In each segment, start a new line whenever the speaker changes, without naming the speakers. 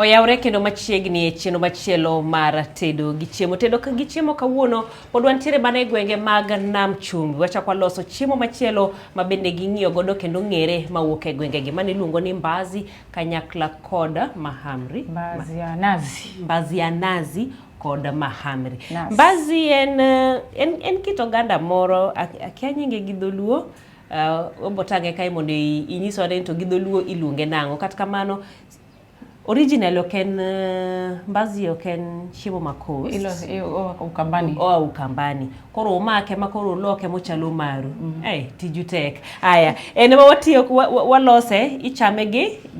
Oyawre kendo machiegni e chenro machielo mar tedo gi chiemo. Tedo gi chiemo kawuono pod wantiere mana e gwenge mag Nam Chumbi. Wachako waloso chiemo machielo ma bende ging'iyo godo kendo ng'ere mawuok e gwengegi. Mano iluongo ni mbazi kanyakla kod mahamri.
Mbazi ya nazi.
Mbazi ya nazi kod mahamri.
Nas.
Mbazi en kit oganda moro, akia nyinge gi dholuo. Obotang'e kae mondo inyiswa ni to gi dholuo iluonge nang'o. Kata kamano, original ok en mbazi ok en chiemo ma coast.
Oa Ukambani.
Oa Ukambani. Koro umake ma koro uloke mochalo maru. Tiju tek. Aya, en ema watiyo walose, ichame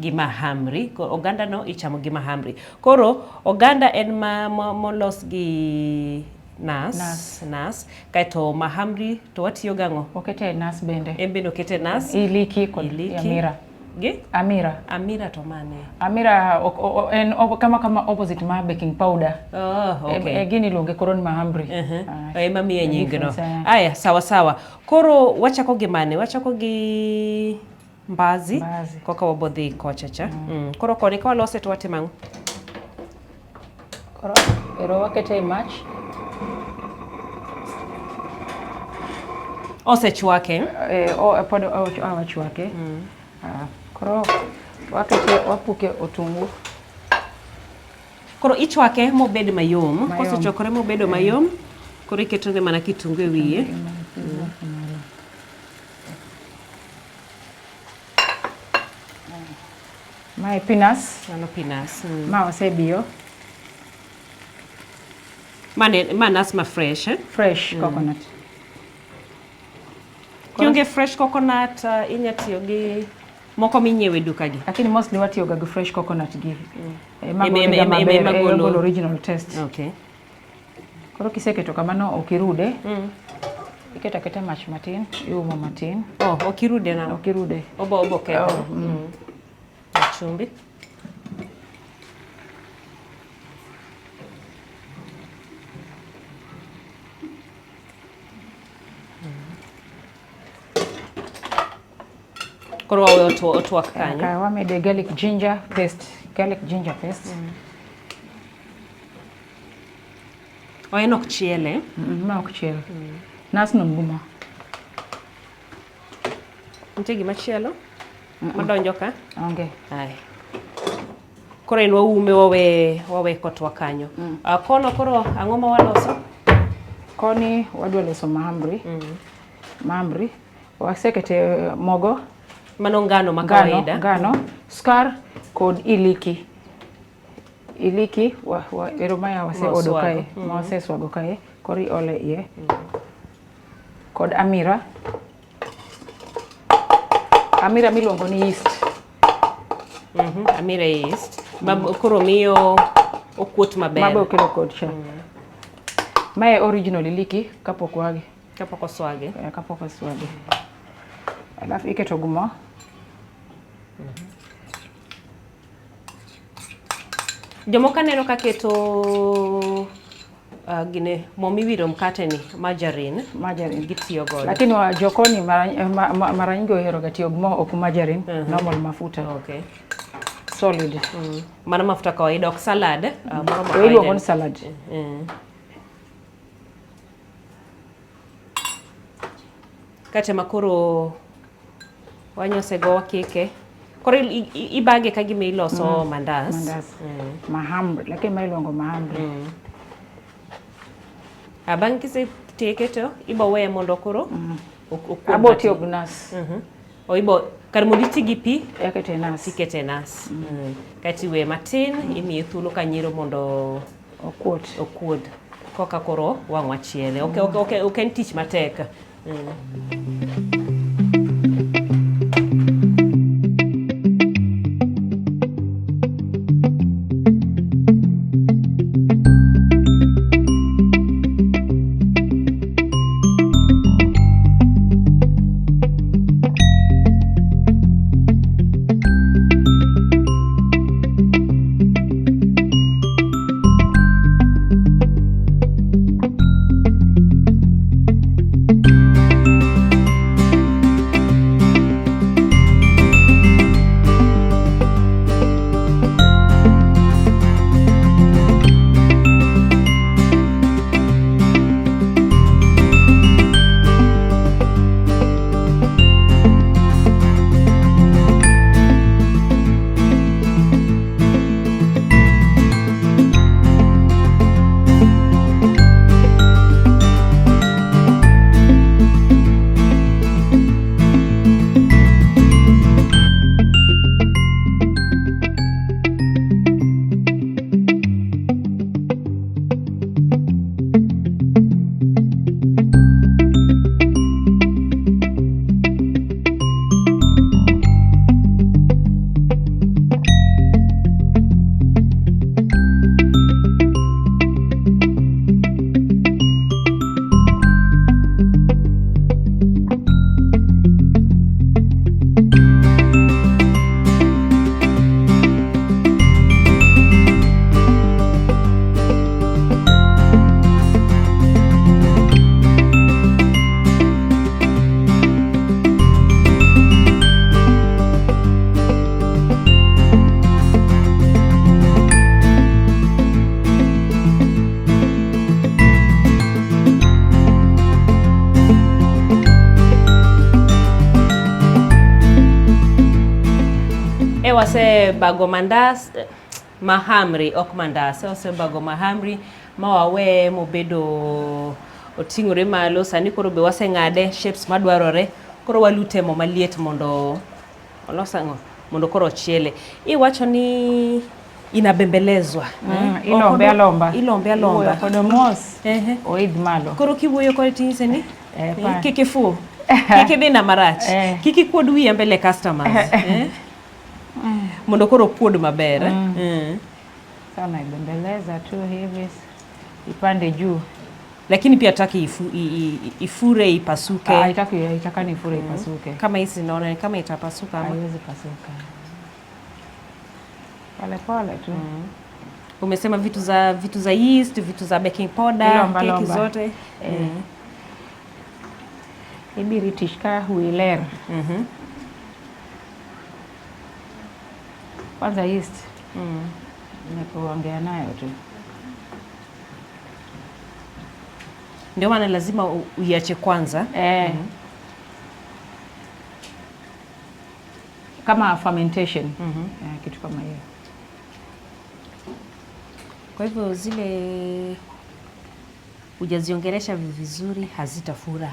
gi mahamri. Oganda no ichamo gi mahamri. Koro oganda en ma molos gi nas,
Nas.
nas. Kaeto mahamri to watiyo gang'o?
Okete e nas bende.
En bende okete e nas.
Iliki kod
Iliki.
Amira.
Gi?
Amira.
Amira to mane?
Amira ok, o, en kama kama opposite ma baking powder.
Oh, okay.
E gini iluonge koro ni mahamri.
Ema miye
E
nyingno.
difference, eh.
Aya, sawa sawa. Koro wachako gi mane? Wachako gi mbazi.
Mbazi.
Koka wabodhi kocha cha. Koro koni ka walose to watimo ang'o?
Koro ero wakete e mach.
Osechwake.
Pod wachwake. Koro wakete, wapuke otungu.
Koro ichwake mobed mayom.
Mayom.
Kosechwakore mobedo mayom, koro iketone mana kitungu e wiye.
Mae peanuts.
Mano peanuts.
Ma osebiyo.
Ma nas ma fresh, eh?
Fresh coconut.
Kionge fresh coconut, inya tiyo gi moko minyiewe duka gi.
Lakini mostly watiyo ga gi fresh coconut gi. Mago
Ema
ga maber,
golo
golo original taste.
Okay.
Koro kiseketo kamano ok irude. Iketo aketa mach matin, iumo matin.
Oh, ok irude nang'o?
Ok irude.
Obo ketho.
Oh,
Chumbi. Koro wawe otwak kanyo.
Ka wamede garlic ginger paste, garlic ginger paste.
O en ok chiele.
Ma ok chiel. Nas no ngumo.
Nitie gima chielo madonjo ka?
Onge.
Ai. Koro en waume wawe kotwa kanyo. Kono koro ang'o ma waloso?
Koni wadwa loso mahamri. Mahamri. Wasekete mogo.
Mano ngano ma
Ngano,
kawaida.
ngano, skar kod iliki. Iliki wa ero maya waseodo
Mwaswago.
kae, ma waseswago kae, koro iole iye. Kod amira. Amira miluongo ni yeast.
Amira yeast. Ma koro miyo okuot maber.
Mabe okelo kod cha. Mae original iliki kapok wagi.
Kapok oswage.
Kapok oswage. Alafu iketo gi mo.
Jomoko aneno ka keto gine mo miwiro mkate ni margarine.
Margarine.
Gitiyo godo.
Lakini wa jokoni mara nyingi ohero ga tiyo gi mo ok margarine, normal mafuta.
Okay.
Solid.
Mano mafuta kawaida ok salad, moro ma
To iluongo
kawaida.
ni salad.
Kate ma koro wanyosego wakike. Koro ibage ka gima iloso mandas.
Mandas. Mahamri, lakini ma iluongo mahamri.
Bang' kisetieke to ibo weye mondo koro okuod
Abo
matin.
tiyo gi nas.
O ibo kar mondo iti gi pi,
Ikete e nas.
tikete e nas. Kaeto iweye matin, imiye thuolo ka nyiro mondo
Okuot.
okuod. Koka koro wang' wachiele. Ok en tich matek. wasebago mandas mahamri ok mandas, wasebago mahamri ma waweye mobedo oting'ore malo. Sani koro be waseng'ade shapes madwarore. Koro walute mo maliet mondo olos ang'o? Mondo koro ochiele. Iwacho ni inabembelezwa. Eh?
Ilombe alomba.
Ilombe alomba.
Iwuoyo kode mos. Oidh malo.
Koro kiwuoyo kode tinyise ni kik ifu. Kik idhi na marach. Kik ikuod wiya mbele customers. Mondo koro okuod maber.
Sasa naibembeleza tu hivi ipande juu.
Lakini pia hataki ifure ipasuke.
Haitaki, haitaki ifure ipasuke.
Kama hii naona kama itapasuka ama
haiwezi pasuka. Pole pole tu.
Umesema vitu za yeast, vitu za baking powder,
Ilomba,
keki
lomba.
zote.
Ibiri tishka huiler. Kwanza yeast. Nikuongea nayo tu.
Ndio maana lazima uiache kwanza.
Kama fermentation. Kitu kama hiyo.
Kwa hivyo zile hujaziongelesha vizuri hazitafura.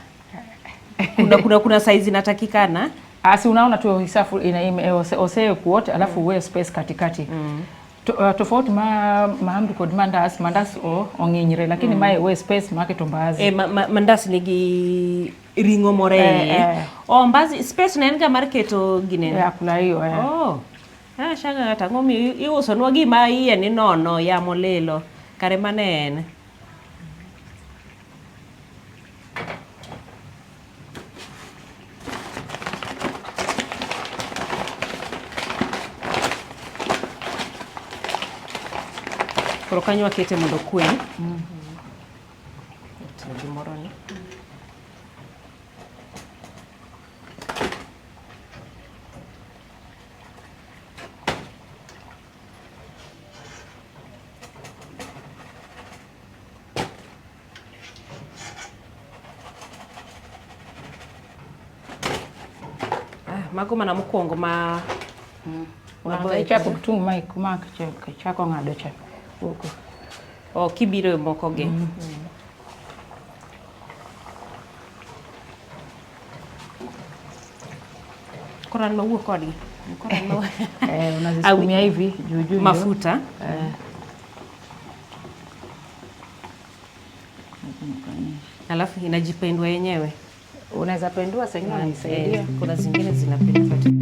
Kuna size inatakikana.
Si unaona tu isafu ina, ime, ose, ose kuote alafu uwe space katikati. Tofauti mahamri kod mandas, mandas o ong'inyre lakini mae we space make to mbazi.
Mandas nigi ring'o moro e iye. Oh, mbazi space ne en ga mar keto ginene.
Akula hiyo.
Oh. Shanga kata ang'o miyo iusonwa gima iye ni nono, yamo lilo. Kare mane en. Koro kanyo wakete mondo okwe. Gimoro ni. Mago mana mokwongo ma
Unaanza ichako kitungu ma kuma kichako ng'ado cha. Huko.
Oh, kibiro moko gi. Koro an mawuok kodgi. Koro an mawuok.
Unazisukumia hivi juu juu ndio.
Mafuta. Alafu inajipendua yenyewe.
Unaweza pendua saa ingine unaisaidia.
Kuna zingine zinapendua tu.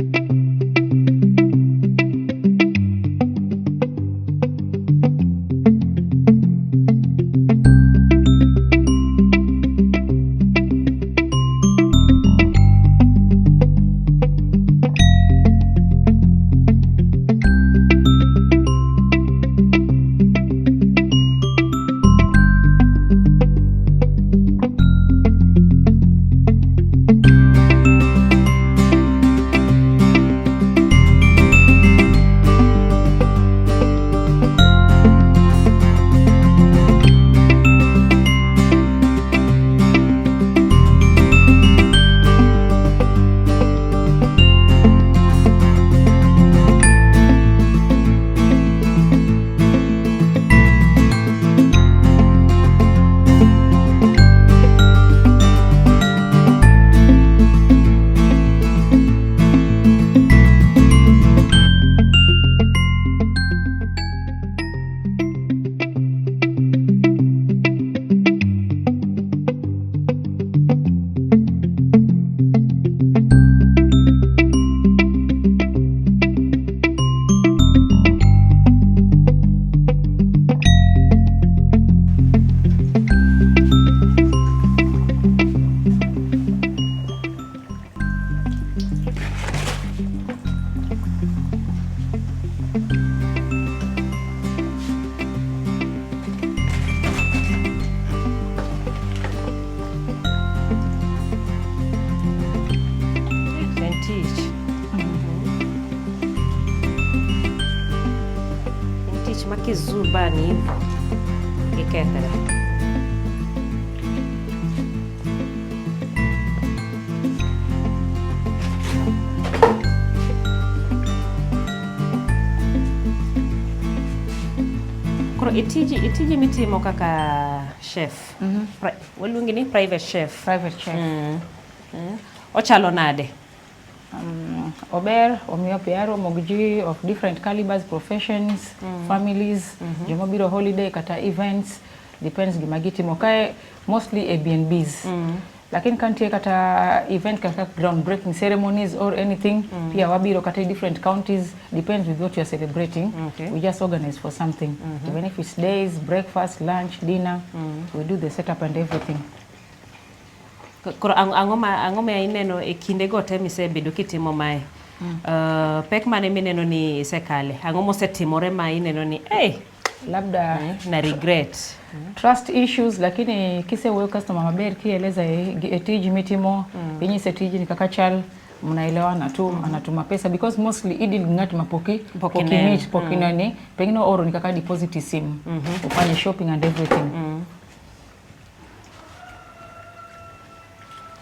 Kizubani gikethre. Koro e tiji mitimo kaka chef. Waluongi ni private chef.
Private chef.
Ochalo nade?
Ober omiyo pi aromo gi ji of different calibers, professions, families, joma biro holiday kata events, depends gima gitimo. Kae mostly Airbnbs. Lakini ka nitie kata event kaka ground breaking ceremonies or anything, pia wabiro kata different counties, depends with what you are celebrating. We just organize for something. Even if it's days, breakfast, lunch, dinner, we do the setup and everything.
Koro ang'o ma ineno e kinde go te misebedo kitimo mae? Pek mane mineno ni isekale? Ang'o mosetimore ma ineno ni hey,
Labda
na regret?
Trust issues, lakini kisewuoyo customer maber kieleza e tiji mitimo, inyise tijni kaka chal, mnaelewana tu, anatuma pesa because mostly i-deal gi ng'at ma poki
Pok
poki
ineno.
meet, pok ineni, pengine ooroni kaka deposit e sim ufanye shopping and everything.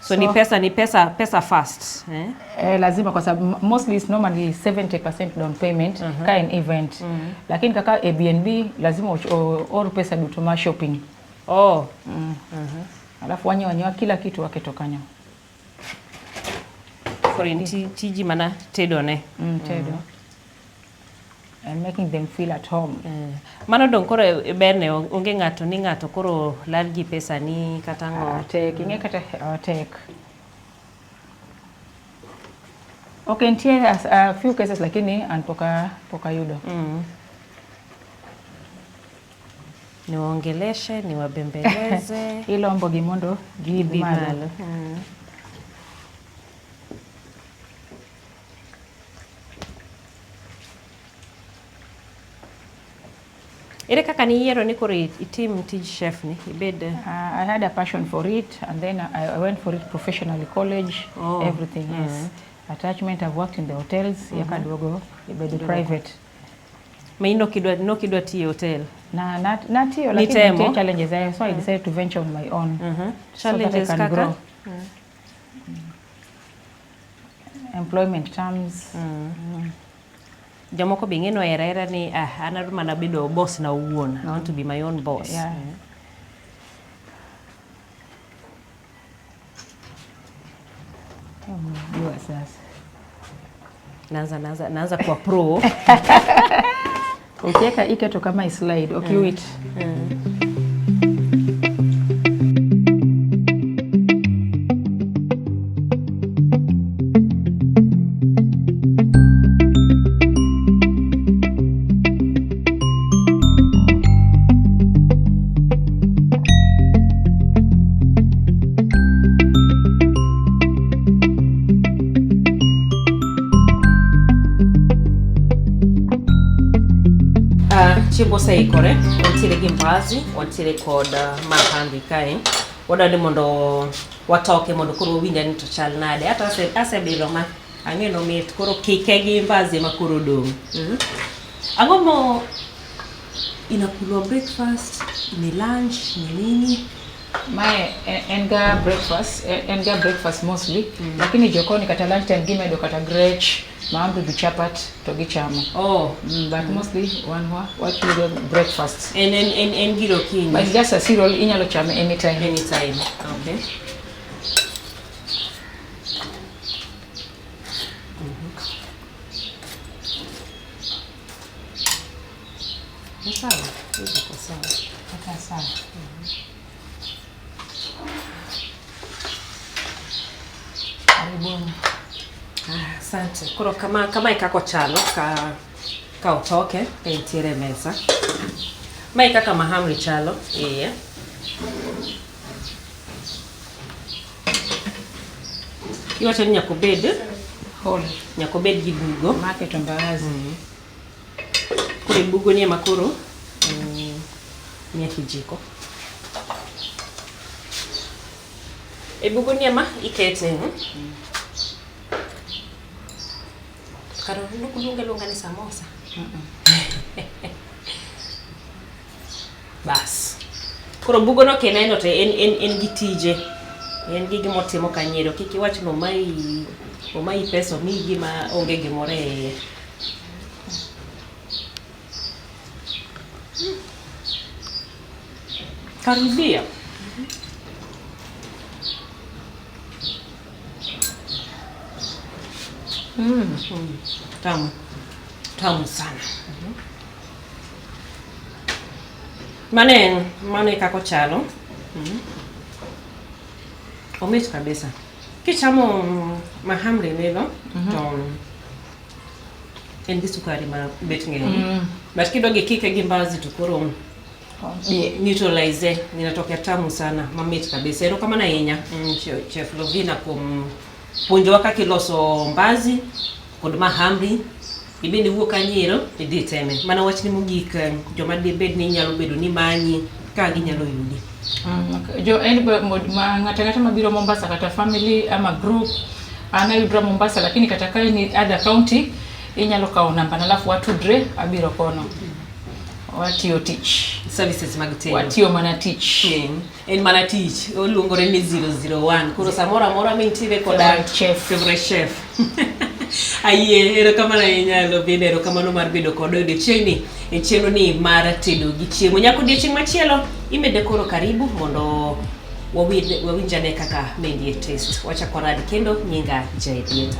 So, ni pesa pesa fast, eh?
Eh, lazima kwa sababu mostly it's normally 70% down payment ka en event, lakini kaka Airbnb lazima or pesa duto ma shopping. Alafu wanyiewo anyiewa kila kitu waketo kanyo.
Koro in tiji mana tedo ne.
Tedo and making them feel at home.
Mano dong koro e berne onge ng'ato ni ng'ato koro lal gi pesa ni kata ang'o.
Ah, tek ing'e kata tek. Okay, nitie a few cases lakini an pok ayudo.
Niwaongeleshe, niwabembeleze.
Ilombo gi mondo giidh
Bi
malo.
malo. Ere kaka niyiero ni koro itim tij chef ni ibed
I had a passion for it and then I went for it professionally, college, everything, yes. Attachment, I've worked in the hotels, yaka duogo ibedo private.
Ma in nokidwa tiyo e hotel?
Na natiyo lakini
Nitemo.
nitie challenges so I decided to venture on my own. So that I
Challenges
can
kaka?
Grow. Employment terms.
Jomoko be ing'e nohero ahera ni ah, an adwa mana bedo boss na owuon. I want to be my own boss.
Yeah. Jua sasa.
Naanza kuwa pro.
Ukiweka iketo kama islide, okiwit.
Chiemb oseikore, wantiere gi mbazi, wantiere kod mahamri kae. Wadwa ni mondo watoke mondo koro wawinj ni to chal nade. Hata asebilo ma ang'e nomit, koro kike gi mbazi ema koro odong'. Ang'o mo inakulwa breakfast, ni lunch, ni nini?
Mae en ga breakfast, en ga breakfast mostly, lakini jokoni kata lunch time gimedo kata grech, mahamri gi chapat to gichamo. But mostly wan wachudo breakfast.
En gir okinyi.
But it's just a cereal, inyalo chame anytime.
Anytime. Okay. Ni sawa, hizi ziko sawa.
Kaka sawa. Karibuni.
Ah, asante. Koro kama e kaka ochalo ka otoke ka entiere e mesa. Mae kaka mahamri chalo iye. Iwacho ni nyaka obed
Whole.
Nyaka obed gi bugo.
Maketo mbaazi.
Koro e bugo ni ema koro miya kijiko. E bugo ni ema ikete. Karo luonge aluonga ni samosa. Bas. Koro bugono kineno to en gi tije. En gi gima otimo kanyiero. Kik iwach ni omayi pesa omiyi gima onge gimoro e iye. Karibia. Tamu. Tamu sana. Mano en, mano e kaka ochalo. Omit kabisa. Kichamo mahamri neno to en gi sukari ma bet ng'eny. But kidog ikike gi mbazi to koro neutralize inatokea tamu sana mamit kabisa. Erokamano ahinya Chef Lovina kuom puonjowa kaka iloso mbazi kod mahamri. Ibende iwuok kanyo ero idhi iteme. Mana wachni mogik joma dibed ni nyalo bedo ni manyi ka ginyalo yudi.
Okay. Jo en ma ng'ato ang'ata mabiro Mombasa kata family ama group an ayudra Mombasa lakini kata ka in other county inyalo kawo namba na alafu watudre abiro kono. Watiyo tich.
Services mag tedo.
Watiyo mana tich.
En mana tich. Oluongore ni 001. Koro samoro amora mintiere koda
Favorite chef.
Favorite chef. Ayie, erokamano ahinya Lovina, erokamano mar bedo kodwa e odiechieng'ni e chenro ni mar tedo gi chiemo. Nyaka odiechieng' machielo imede koro karibu mondo wawinj ane kaka mendie taste. Wachako warad kendo, nyinga Jaedieta.